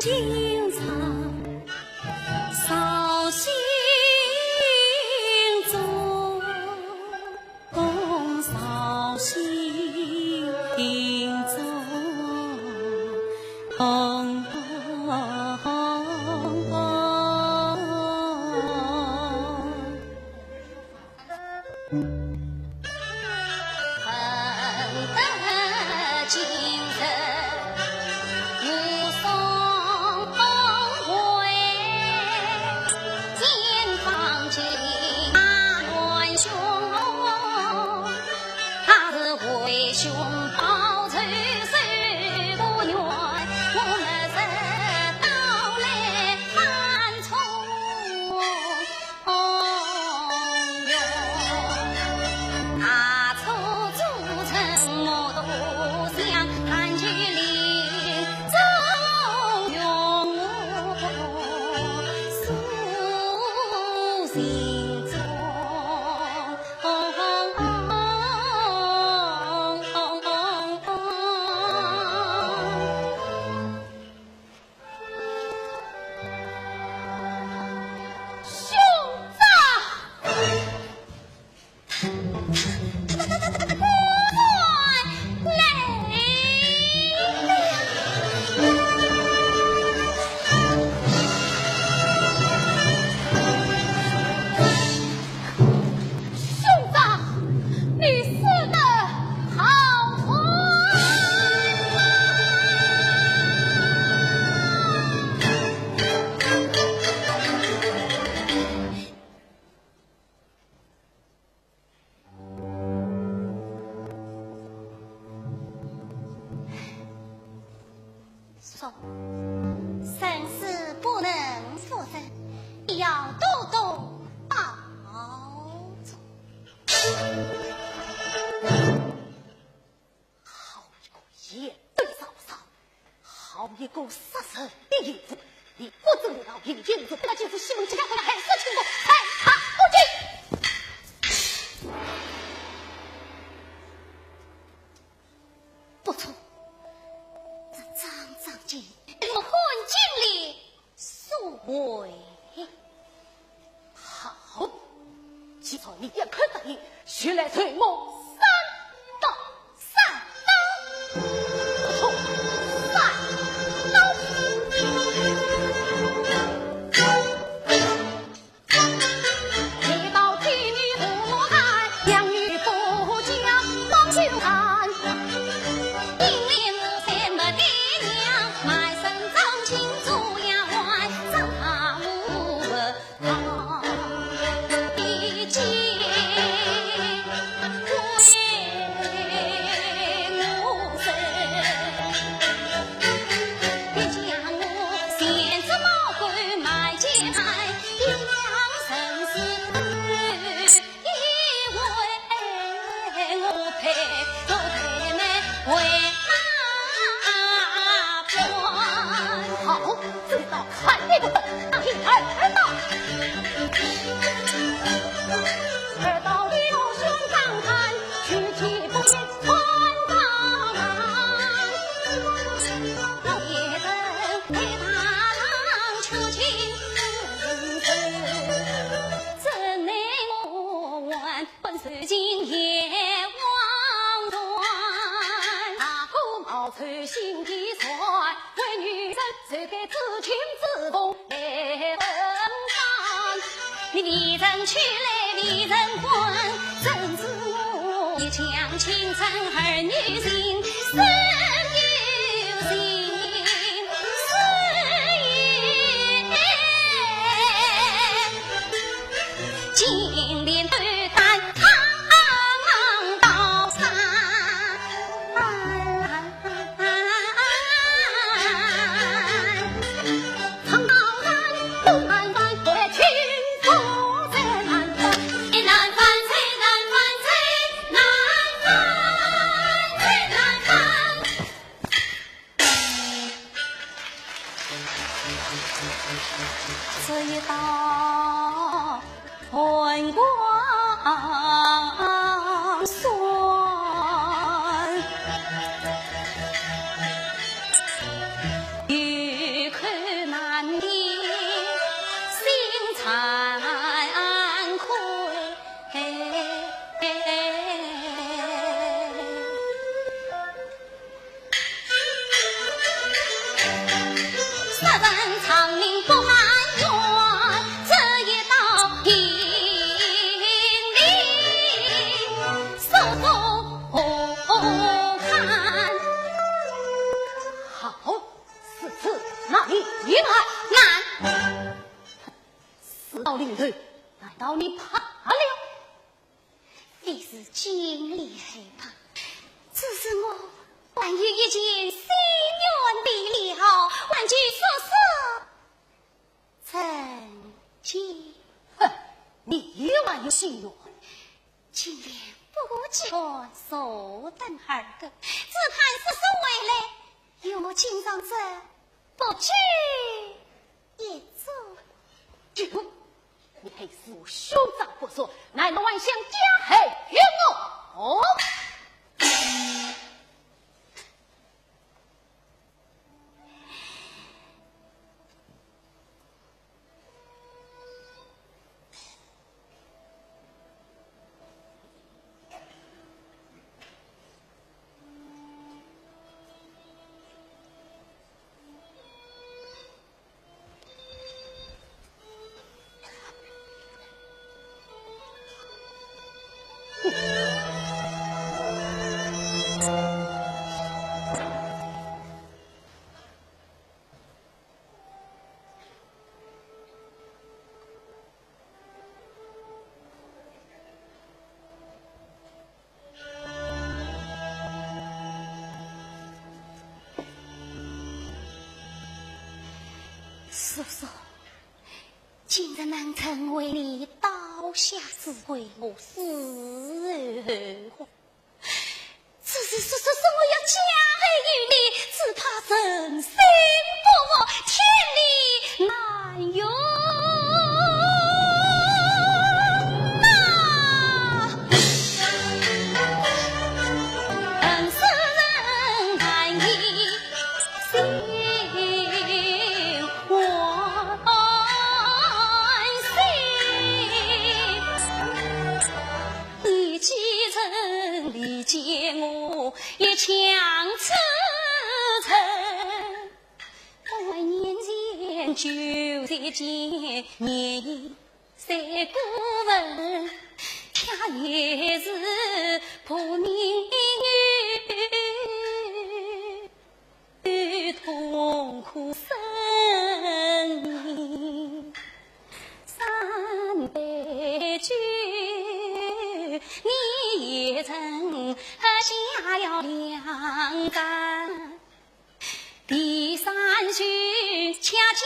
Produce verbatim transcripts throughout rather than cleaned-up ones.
今朝绍兴中，共绍兴中。 兄长！快来！兄长，你死得好快！ 说，生死不能复生，你要多多保重。好一个严冬嫂嫂，好一个杀人的淫妇，你不准我老爷，你不准我老爷，不然就是西门庆要回来害死亲家，害他不尽。 不错，这张张景，这个昏君里所为。好，既然你也肯答应，就来罪我三刀，三刀。不错，三刀。 好，这道看你不得，打听二刀。 这一道寒光霜，一口哪里有啊？难！事到临头，难道你怕了？非是金莲害怕，只是我还有一件心愿未了，还求叔叔成全。哼，你还有心愿？ 金莲不见坐等二更，只盼叔叔回来，与我今朝这不拘一座。你配是我兄长不说，难道还想加害于我？叔叔，今日能成为你刀下之鬼，我死后悔。 只是叔叔说我要加害于你，只怕人心不和，天理难容啊！人死人难以心欢喜。 你既曾理解我一腔痴诚，我年前就在前年在过问，他也是破命女。 痛苦呻吟三杯酒，你也曾下了两杯。第三杯恰将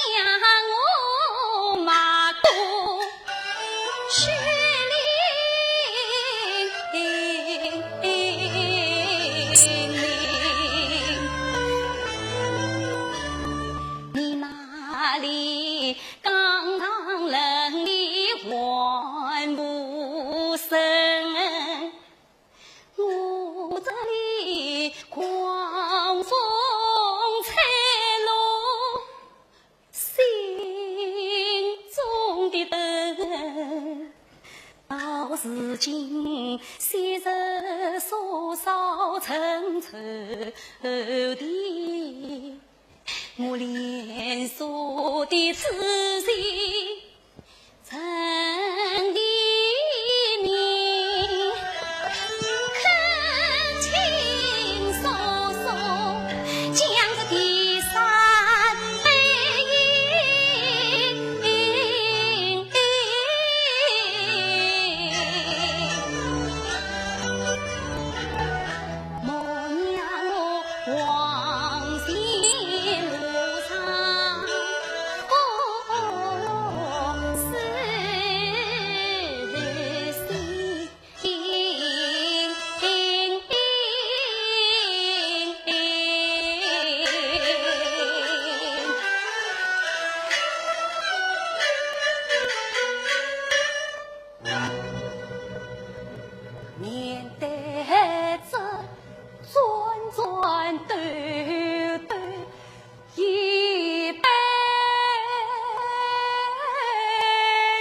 我骂过血淋淋。 你那里刚刚冷的还不生，我这里狂风吹落心中的灯。 到如今昔日所烧成灰的，我连烧的纸钱，沉的面，恳请叔叔将这第三杯饮。 莫让我黄泉路上不死心。 面对着转转兜兜一杯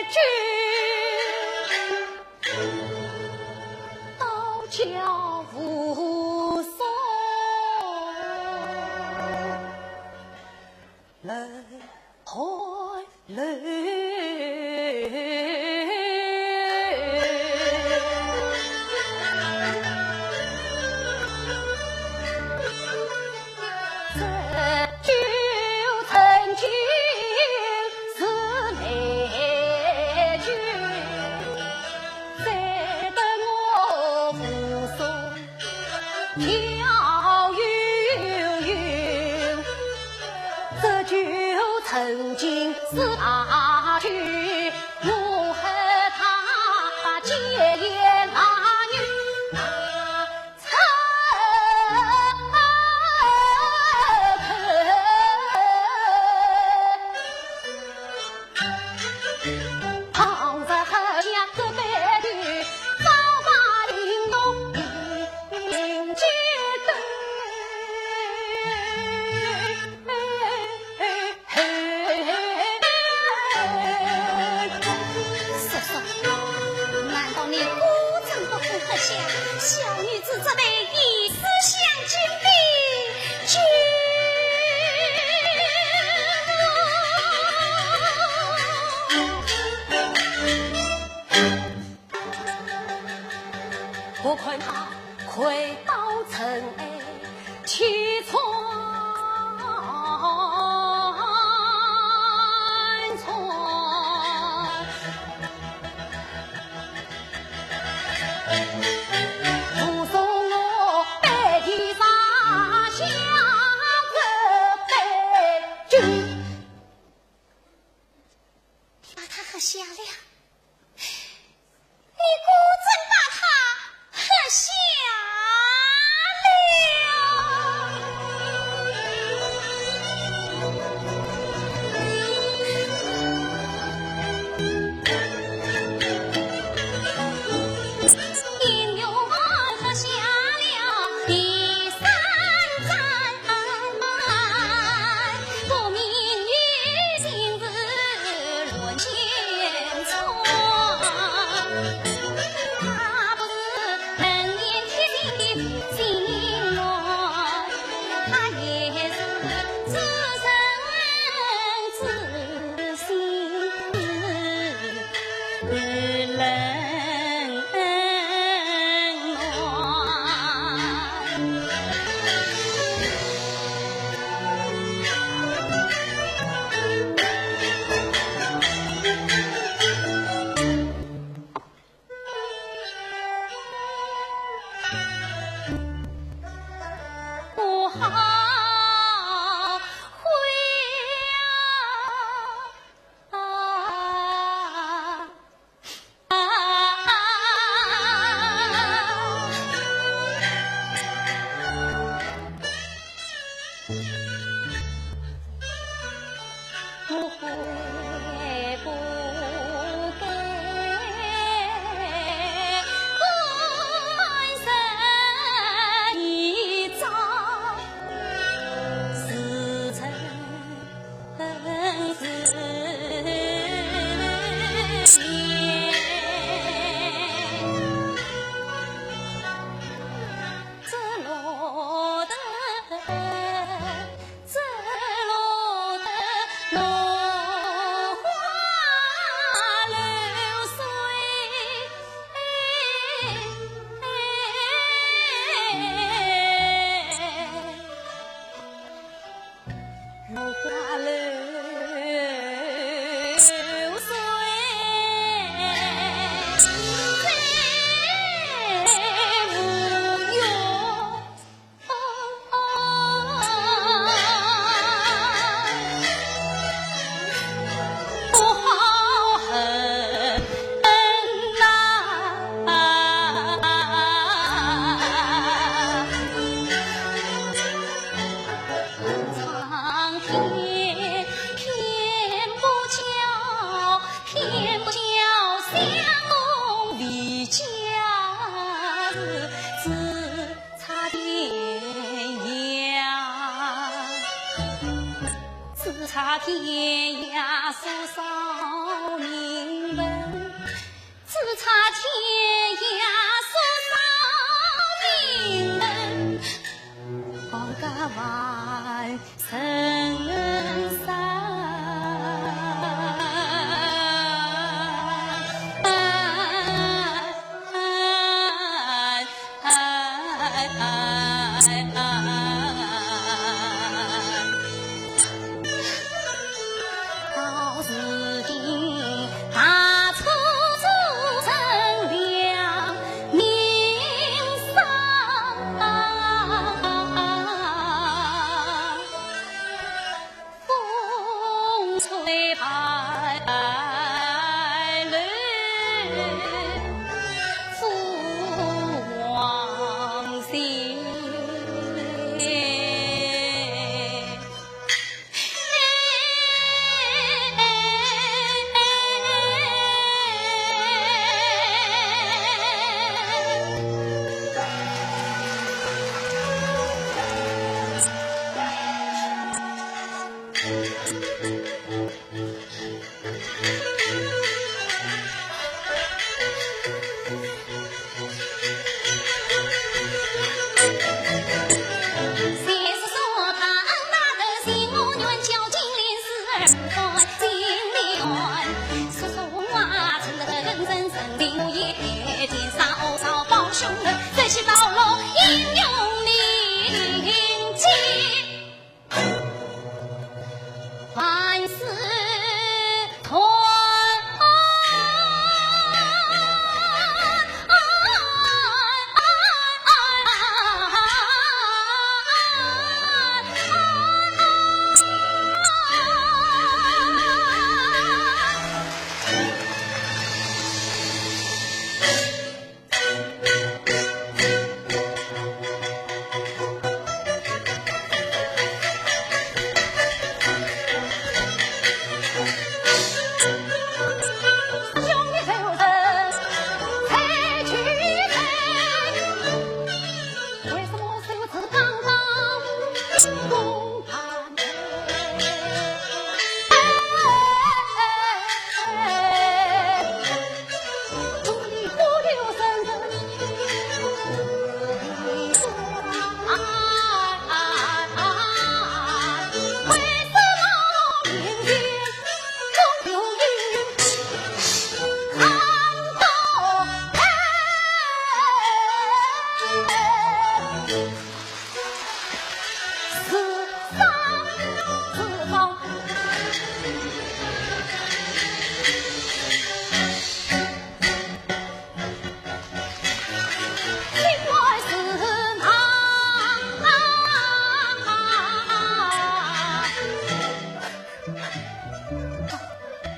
酒，倒叫无所 泪寒泪。这酒醉曾经是大举，我和他结言男女。 叔叔，难道你果真不肯喝下小女子这杯以死相敬的酒？我看他跪倒尘埃，气喘喘。武松我背地上下这杯酒。把他喝下了。 你果真把他喝下了。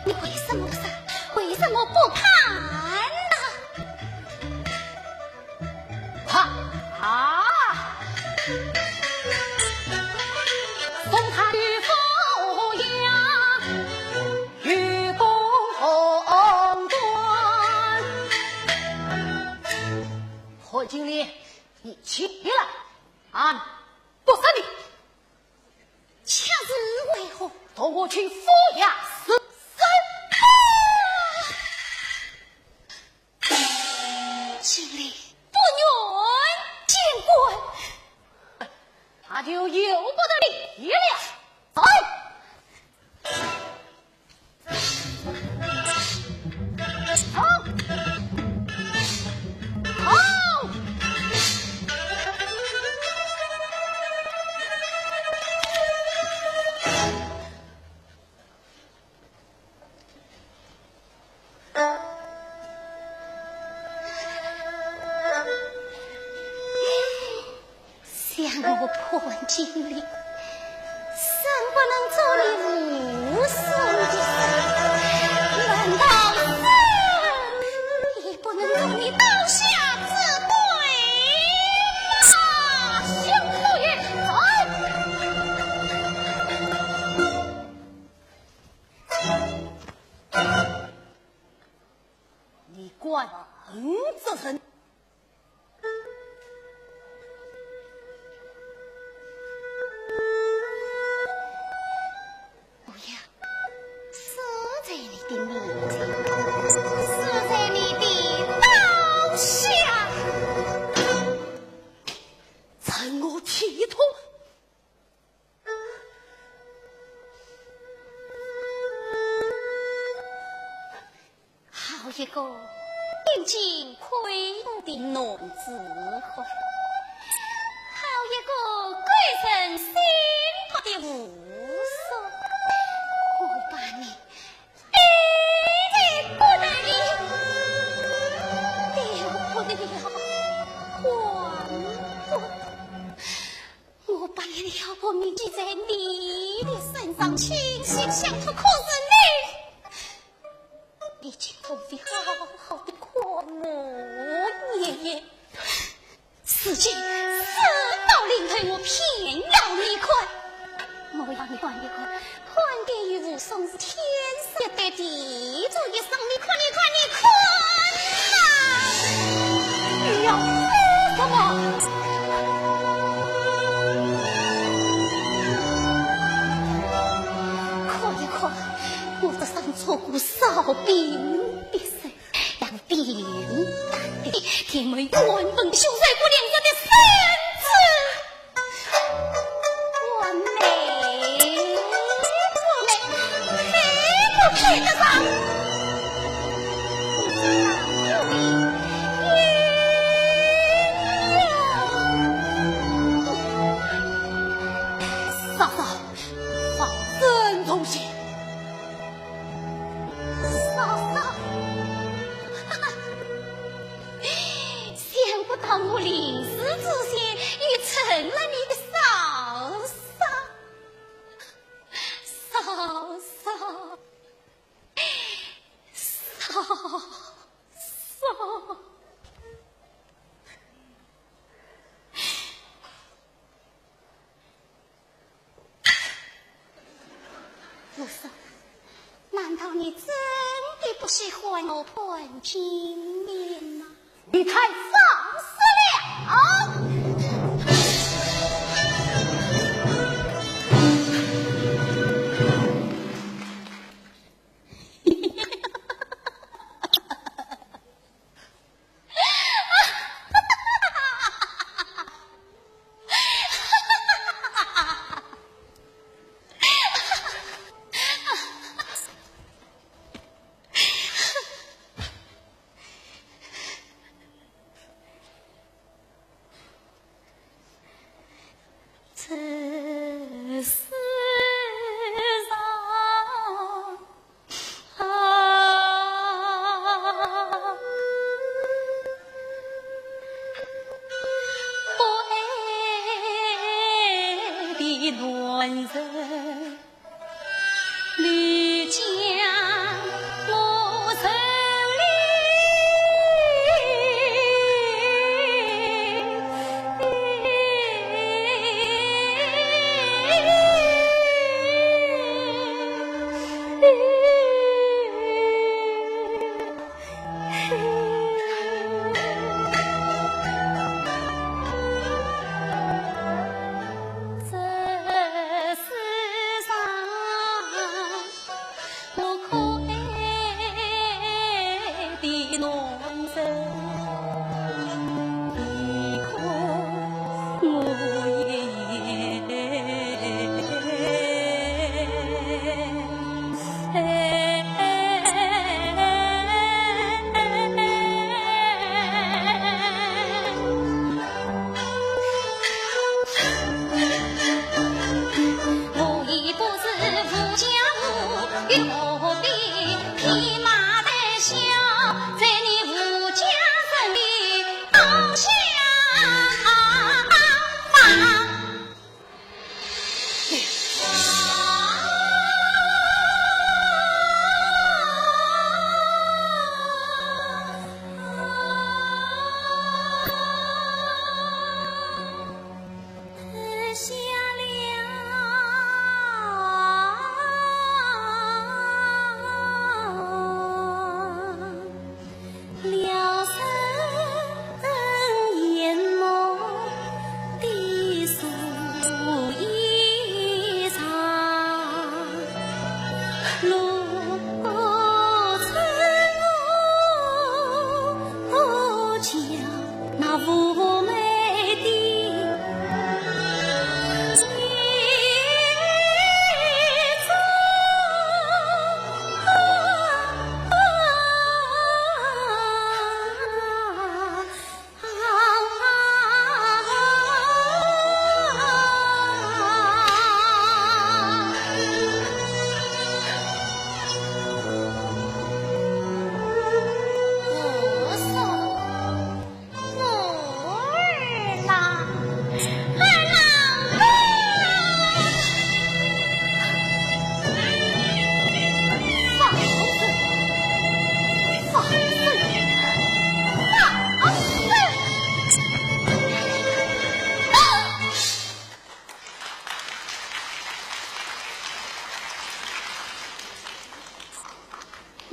你为什么不杀？为什么不砍呢？哈啊！送他与夫呀，与公同断。何经理，你起来，俺不杀你。 却是为何？同我去府衙审审。经理不愿见官，那就由不得你了。走。 想我潘金莲，生不能做你武松的人，难道生也不能做你刀下之鬼吗？休胡言！走！你敢问这人？ 不要，死在你的面前，死在你的刀下，成何体统？ 好一个眼睛亏的男子汉，好一个鬼神心魄的武松，我把你爱得不得了，了不得了，还不得。 我把你撩拨你记在你的身上，清洗想不可是你，你竟不会好好的看我一眼。如今事到临头，我偏要你看，我要你看一看，看得与武松是天生一对，地主一双，你看，你看，你看呐！你要说什么？看一看，我这双骁骨烧冰必碎，要冰打的天门原本就在我两人的身子。 我美不美，配不配得上？嫂嫂，放声重谢。嫂嫂，想不到我临死之前又成了你的嫂嫂。 嫂嫂，嫂嫂。武松，难道你真的不喜欢我潘金莲吗？ 你太放肆了！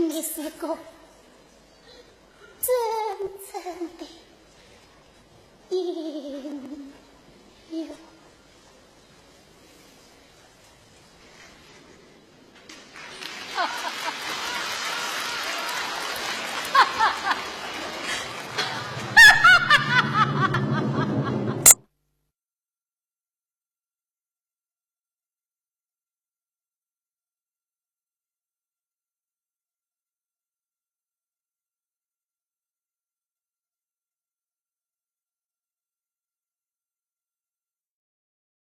你是个真正的英雄。